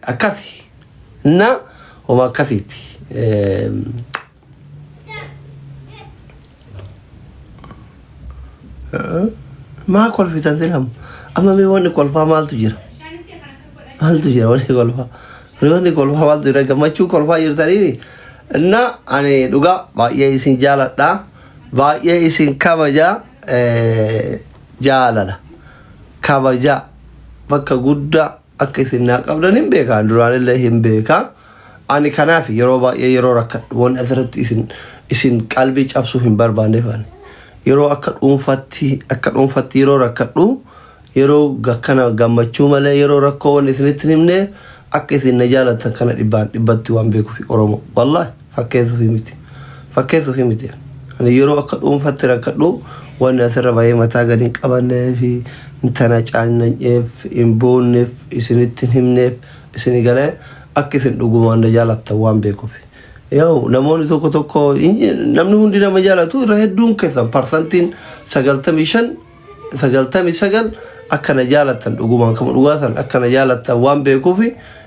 Akkasi. Na homa akkasiiti. Maa kolfitan silam? Amma mee wanni kolfaa maaltu jira? Maaltu jira wanni kolfaa? Wanni kolfaa maaltu jira? Gammachuu kolfaa jirtanii? Na ani dhugaa baay'ee isin jaaladha. Baay'ee isin kabaja. Jaalala. Kabaja. Bakka guddaa akka isin naa qabdan hin beeka. Duraanillee hin beeka. Ani kanaaf yeroo baay'ee yeroo rakkadhu wanni asirratti isin qalbii cabsuu hin barbaanneef ani. Yeroo akka dhuunfatti yeroo rakkadhu, yeroo akkana gammachuu malee yeroo rakkoo wanni isinitti hin himne, akka isin na jaalattan kana dhibbaan dhibbatti waan beekuuf. Oromoo, wallaahi fakkeessuufi miti, fakkeessuufi miti. Ani yeroo akka dhuunfatti rakkadhu wanni asirra bahee mataa gadi hin qabannee fi intana caannanyeef hin boonneef isinitti hin himneef isini galee akka isin dhugumaan na jaalattan waan beekuuf. Yoo namoonni tokko tokko, namni hundi nama jaalatu, irra hedduun keessan parsantiin 95, 99 akka na jaalattan, dhugumaan kama dhugaa san akka na jaalattan waan beekuuf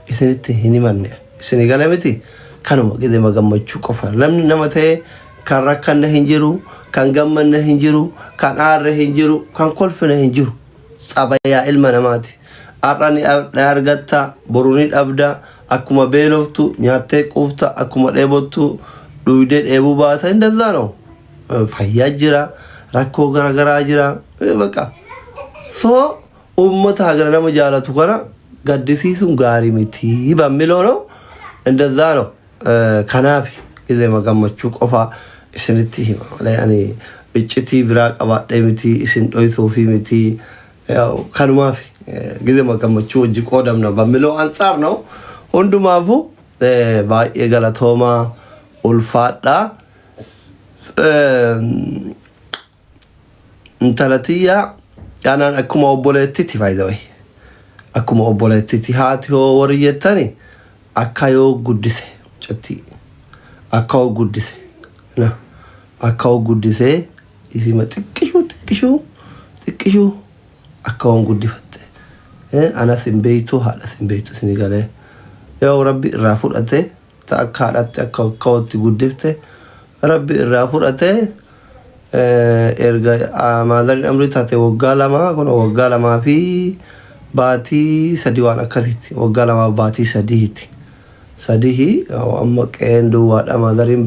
isinitti hin himanne. Isini gala miti? Kanuma gidema gammachuu qofa. Namni nama ta'e kan rakkanne hin jiru, kan gammanne hin jiru, kan aarre hin jiru, kan kolfine hin jiru. Tsabayaa ilma namaati. Har'a ni argatta, boru ni dhabda. Akkuma beeloftu nyaattee quufta, akkuma dheebottu dhuydee dheebuu baata. Hin danda'ano. Fayyaa jira, rakkoo garaagaraa jira. Bakka. So uummata hagana nama jaalatu kana gaddisiisuun gaarii miti. በሚለው ነው እንደዛ ነው። Kanaaf gizema gammachuu qofa isinitti hima malee ani iccitii biraa qabaadhee miti, isin dhoysuufi miti. Kanumaaf gizema gammachuu wajji qoodamna በሚለው አንጻር ነው። Hundumaafuu baay'ee galatoomaa, ulfaadhaa. Intala tiyyaa anaan akkuma obboleettiti faayidaa, akkuma obboleettiti. Haati hoo warri jettani, akka yoo guddise mucattii, akka yoo guddise na akka yoo guddisee isima xiqqishuu xiqqishuu xiqqishuu akka waan guddifatte. Anas hin beeytu, haadhas hin beeytu. Isin galee yoo Rabbi irraa fudhate, ta akka haadhatti akka akkawatti guddifte Rabbi irraa fudhate. Erga motheriin amrii taate waggaa 2 kun, waggaa 2 fi baatii 3 waan akkasitti, waggaa 2 fi baatii 3ti sadihi. Amma qe'een duwwaadha, motheriin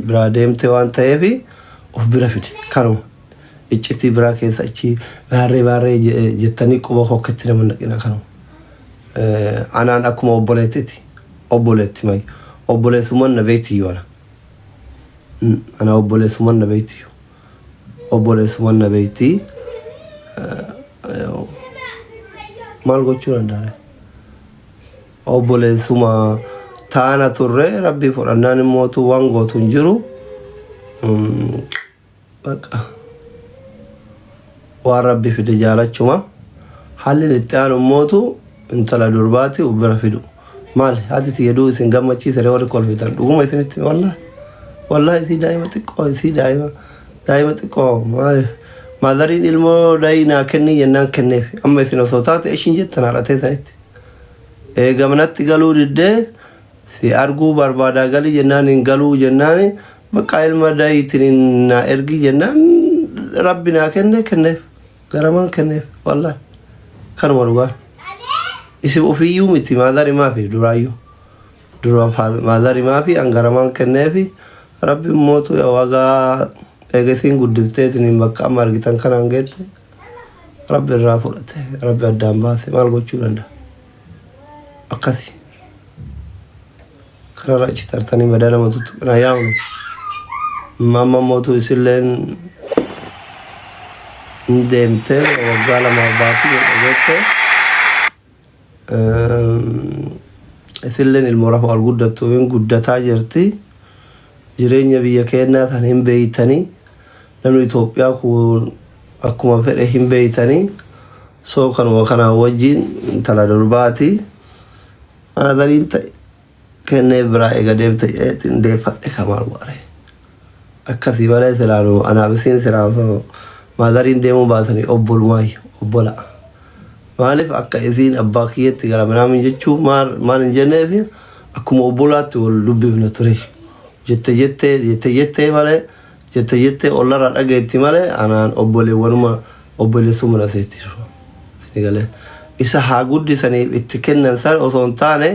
biraa deemte waan ta'eef of bira fide. Kanuma iccitii biraa keessa achi baarree baarree jettanii quba kokkatti nama naqina. Kanuma anaan akkuma obboleettiti, obboleetti mayu obboleessummaan na beekti yoona. Ana obboleessummaan na beekti, obboleessummaan na beekti. Maal gochuu danda'a? Obboleessuma taana turre. Rabbii fudhannaan immootu waan gootu hin jiru. Baqa waan Rabbi fide jaalachuma. Haalli itti aanu immootu intala durbaati of bira fidu. Maal haati tiyya duu isin gammachiise warri kolfitan? Dhuguma isinitti, wallahi wallahi, isii daa'ima xiqqoo, isii daa'ima xiqqoo. Maaliif motheriin ilmoo dayii naa kennii jennaan kenneef. Amma isin osoo taate ishin jettan haadhatee sanitti eega manatti galuu diddee, si arguu barbaadaa galii jennaan, hin galuu jennaan, bakka ilma dayiitiin naa ergi jennaan, Rabbi naa kenne, kenneef, garamaan kenneef. Wallahi kanuma dhugaan. Isin ofiiyyuu miti, motherimaa fi duraayyuu dura motherimaa fi angaramaan kenneefi. Rabbi mootu wagaa eegasiin guddifteetiin bakka amma argitan kanaan geette. Rabbi irraa fudhate, Rabbi addaan baase. Maal gochuu danda'a? Akkasi kanarra achi tartanii madaa nama tuttuqinaa. Yaa'u amma mootu isilleen hin deemtee, waggaa 2 baatii geette. Isilleen ilmoo rafa ol guddattu hin guddataa jirti. Jireenya biyya keenyaa tan hin beeytanii, namni Itoophiyaa kun akkuma fedhe hin beeytanii. So kanuma kanaan wajjin intala durbaati motheriin ta'e kennee biraa eega deemte jedheetiin deeffadhe. Kamaal waare akkasii malee silaanu anaaf isiin silaa osoo motheriin deemuu baatanii obbolumaayyuu obbola. Maaliif akka isiin abbaa kiyyatti gara minaamin jechuu maal maal hin jenneefi akkuma obbolaatti wal dubbifna ture. Jette jettee jette jettee malee jette jettee ollarraa dhageetti malee anaan obboleewwanuma obboleessuma na seetti. Isin galee isa haa guddisaniif itti kennan san osoo hin taane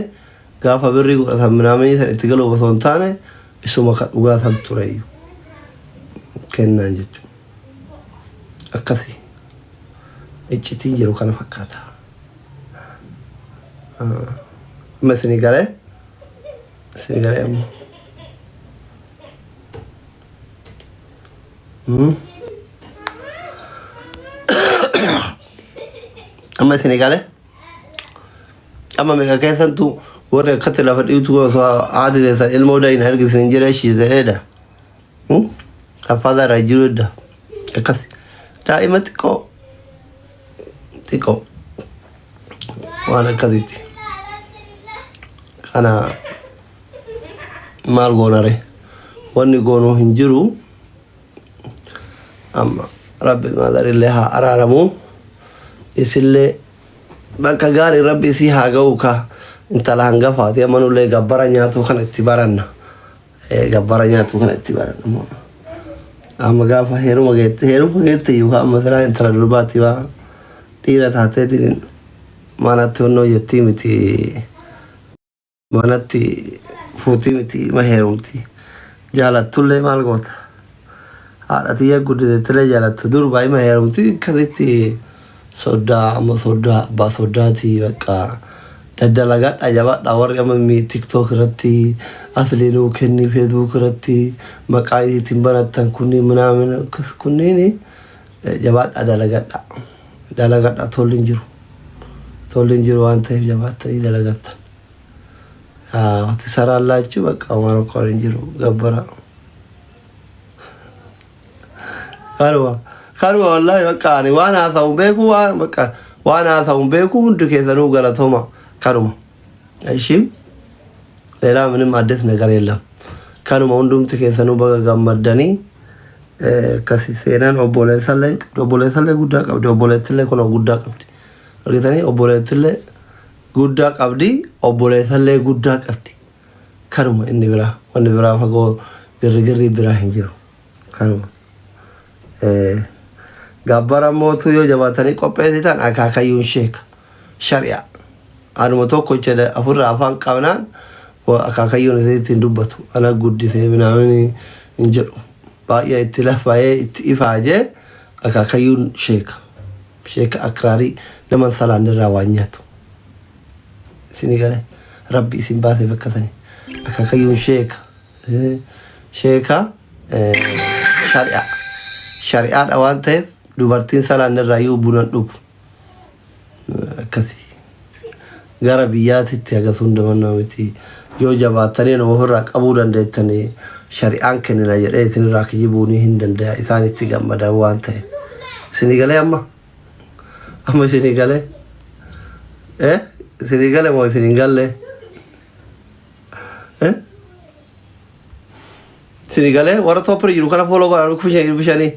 gaafa birrii godhatan minaaminii san itti galuuf osoo hin taane isuma ka dhugaa san tureyyuu kennaan jechuudha. Akkasi iccitiin jiru kana fakkaata. Amma isinii galee isinii galee amma. Amma isinii galee amma meeqa keessantu warri akkatti lafa dhiitu kun osoo haati teessan ilmoo dayina erga isin jira ishii ta'eedha. Afaan irraa jiru edda. Akkas daa'ima xiqqoo xiqqoo waan akkasiiti. Kana maal goonare wanni goonuu hin jiru amma rabbi maadarillee haa araaramu isillee bakka gaarii rabbi isii haa ga'u ka intala hangafaati amma nullee gabbara nyaatuu kana itti baranna. Gabbara nyaatu kana itti baran amma gaafa heeruma geette heeruma geette iyyuu amma silaa intala durbaatti waa dhiira taateetiin manatti honnoo jettii miti manatti fuutii miti ma heerumti jaalattullee maal goota haadha tiyya gudditettillee jaalattu durba ima heerumti akkasitti Soddaa amma soddaa abbaa soddaati bakka daddalagadha jabadha warri amma mi tiktok irratti asli nuu kenni facebook irratti maqaa ittiin banattan kunniin minaamin akkas kunniin jabaadha dalagadha dalagadha tolli hin jiru tolli hin jiru waan ta'eef jabaattanii dalagatta wati saraan laachuu bakka waan rakkoon hin jiru gabbara. Kanuma kanuma wallaahi bakka ani waan haasa'u hin beeku waan bakka waan haasa'u hin beeku hundi keessanuu galatooma kanuma. Ishii ሌላ ምንም አዲስ ነገር የለም። Kanuma hundumti keessanuu baga gammaddanii akkasi seenaan obboleessallee obboleessallee guddaa qabdi obboleettillee kunoo guddaa qabdi argitanii obboleettillee guddaa qabdi obboleessallee guddaa qabdi kanuma inni biraa wanni biraa fagoo girrigirrii biraa hin jiru. Kanuma. Gabbara mootuu yoo jabaatanii qopheessitan akaakayyuun sheeka. Shari'a. Anuma tokko jedha afurra afaan qabnaan akaakayyuun isitti hin dubbatu. Ana guddisee minaamin hin jedhu. Baay'ee itti lafa'ee itti ifaajee akaakayyuun sheeka. Sheeka akraarii nama salaan irraa waan nyaatu. Isinii galee rabbi isin baasee bakka sanii. Akaakayyuun sheeka. Sheeka shari'aa. Shari'aadha waan ta'eef dubartiin salaan irraayyuu buna hin dhugu. Akkasi. Gara biyyaatitti hagas hunda mannaa miti. Yoo jabaattanii nama ofirraa qabuu dandeettanii shari'aan kennina jedhee isinirraa kijibuu ni hin danda'a. Isaan itti gammadan waan ta'eef. Isinii galee amma? Amma isinii galee? Eh? Isinii gale moo isin hin galle? Eh? Isinii galee warra tooppi jiru kana fooloo godhaa dhibba shanii.